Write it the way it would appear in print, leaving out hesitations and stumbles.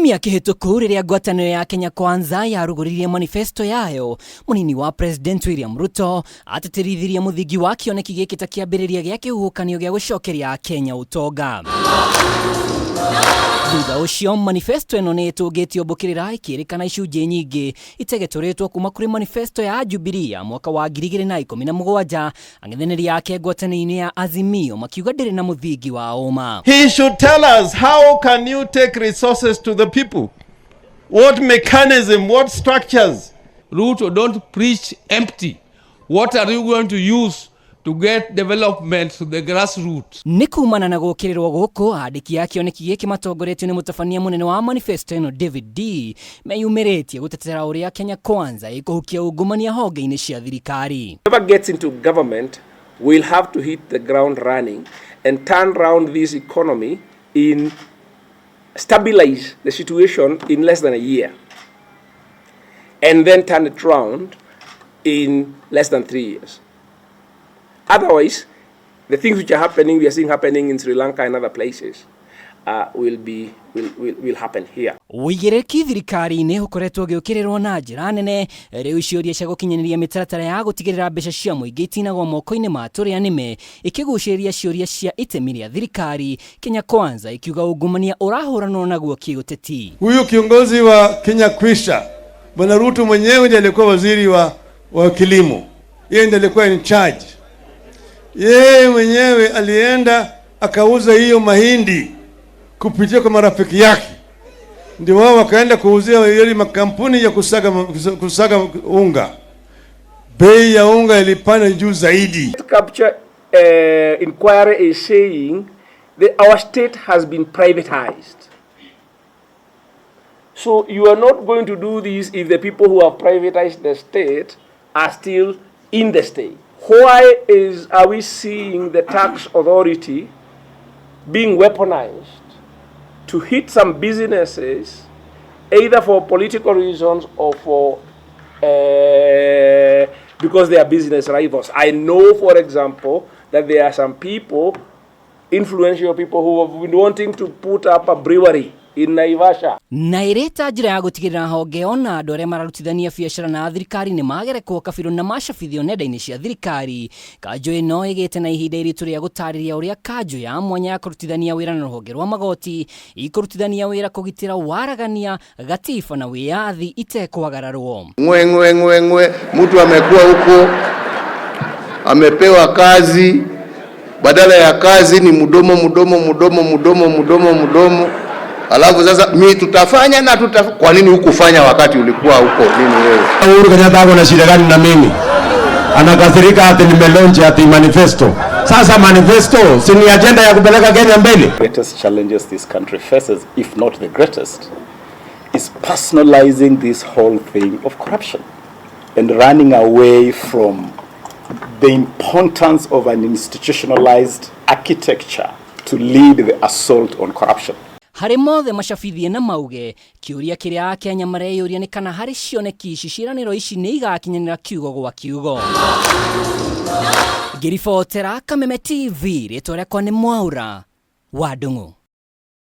Kiumia kĩhĩtũku rĩrĩa ngwatanĩro ya Kenya Kwanza yarugũririe manifesto yayo, mũnini wa President William Ruto atĩtĩrithirie mũthingi wa kĩoneki gĩkĩ ta kĩambĩrĩria gĩa kĩhuhũkanio gĩa gũcokeria Akenya ũtonga. Thutha ũcio manifesto ĩno nĩ ĩtũngĩtio mbũkĩrĩra ĩkĩrĩkana icunjĩ nyingĩ itegetũrĩtwo kuma kũrĩ manifesto ya Jubilee ya mwaka wa 2017, ang'ethanĩri ake ngwatanĩro-inĩ ya Azimio makiuga ndĩrĩ na mũthingi wa ũma. He should tell us, how can you take resources to the people? What mechanism, what structures? Ruto, don't preach empty. What are you going to use to get development to the grassroots? Nĩ kumana na gũkĩrĩrwo gũkũ, andĩki a kĩoneki gĩkĩ matongoretio nĩ mũtabania mũnene wa manifesto ĩno David D meyumĩrĩtie gũtetera ũrĩa Kenya Kwanza ĩkũhukia ungumania honge-inĩ cia thirikari. Whoever gets into government will have to hit the ground running and turn round this economy in stabilize the situation in less than a year and then turn it round in less than 3 years. Otherwise, the things which are happening, we are seeing happening in Sri Lanka and other places, will happen here. Ũigĩrĩrĩki thirikari-inĩ ũkoretwo ũgĩũkĩrĩrwo na njĩra nene. Rĩu ciũria cia gũkinyanĩria mĩtaratara ya gũtigĩrĩra mbeca cia mũingĩ itinagwo moko-inĩ ma tũrĩa nĩme ikĩgucĩrĩria ciũria cia itemi rĩa thirikari. Kenya Kwanza ikiuga ungumania ũrahũranwo naguo kĩũteti. Huyu kiongozi wa Kenya Kwisha, Bwana Ruto mwenyewe ndiye alikuwa waziri wa kilimo, yeye ndiye alikuwa in charge. Yeye mwenyewe alienda akauza hiyo mahindi kupitia kwa marafiki yake, ndio wao wakaenda kuuzia yale makampuni ya kusaga unga. Bei ya unga ilipanda juu zaidi. Capture inquiry is saying that our state has been privatized. So you are not going to do this if the people who have privatized the state are still in the state. Why are we seeing the tax authority being weaponized to hit some businesses, either for political reasons or for because they are business rivals? I know, for example, that there are some people, influential people, who have been wanting to put up a brewery in Naivasha. Na ĩrĩ ta njĩra ya gũtigĩrĩra honge ona andũ arĩa mararutithania biacara na thirikari nĩ magerekwo kabirũ na macabithio nenda-inĩ cia thirikari, kanjũ ĩno ĩgĩte na ihinda iritũ rĩa gũtarĩria ũrĩa kanjũ ya mwanya ya kũrutithania wĩra na rũhonge rwa magoti ikũrutithania wĩra kũgitĩra waragania gatiba na wĩyathi itekwagararwo. Ngwe ngwe ngwe ngwe, mtu amekuwa huko amepewa kazi, badala ya kazi ni mdomo mdomo mdomo mdomo mdomo mdomo. Alafu sasa mi tutafanya na kwa nini hukufanya wakati ulikuwa huko nini wewe? Uhuru Kenyatta ako na shida gani na mimi? Anakasirika ati nimelaunch ati manifesto. Sasa manifesto si ni agenda ya kupeleka Kenya mbele? Greatest challenges this country faces, if not the greatest, is personalizing this whole thing of corruption and running away from the importance of an institutionalized architecture to lead the assault on corruption. Harĩ mothe macabithie na mauge, kĩũria kĩrĩa Akenya mareyũria nĩ kana harĩ cioneki ici ciĩranĩro ici nĩ igakinyanĩra kiugo gwa kiugo. Ngĩribotera Kameme TV, rĩtwa rĩakwa nĩ Mwaura wa Ndung'u.